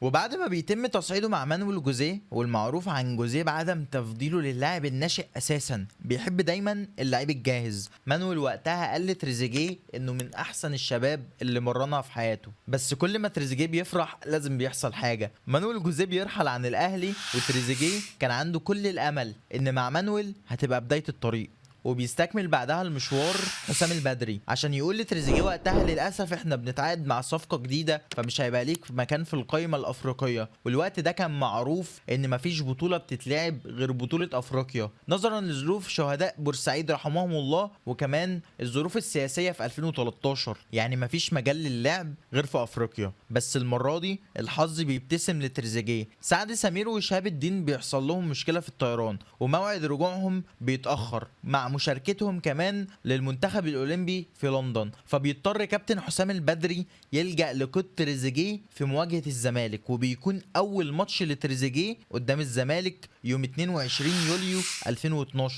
وبعد ما بيتم تصعيده مع مانويل جوزيه، والمعروف عن جوزيه بعدم تفضيله للاعب الناشئ اساسا، بيحب دايما اللعيب الجاهز. مانويل وقتها قال لتريزيجيه انه من احسن الشباب اللي مرنها في حياته. بس كل ما تريزيجيه بيفرح لازم بيحصل حاجة. مانويل جوزيه بيرحل عن الاهلي، وتريزيجيه كان عنده كل الامل ان مع مانويل هتبقى بداية الطريق. وبيستكمل بعدها المشوار حسام البدري عشان يقول لتريزيجيه وقتها للاسف احنا بنتعاقد مع صفقة جديدة، فمش هيبقى ليك مكان في القائمة الافريقية. والوقت ده كان معروف ان مفيش بطوله بتتلعب غير بطوله افريقيا، نظرا لظروف شهداء بورسعيد رحمهم الله، وكمان الظروف السياسية في 2013، يعني مفيش مجال للعب غير في افريقيا. بس المرة دي الحظ بيبتسم لتريزيجيه. سعد سمير وشهاب الدين بيحصل لهم مشكلة في الطيران، وموعد رجوعهم بيتاخر مع مشاركتهم كمان للمنتخب الاولمبي في لندن. فبيضطر كابتن حسام البدري يلجأ لكوت تريزيجيه في مواجهة الزمالك، وبيكون اول ماتش لتريزيجيه قدام الزمالك يوم 22 يوليو 2012.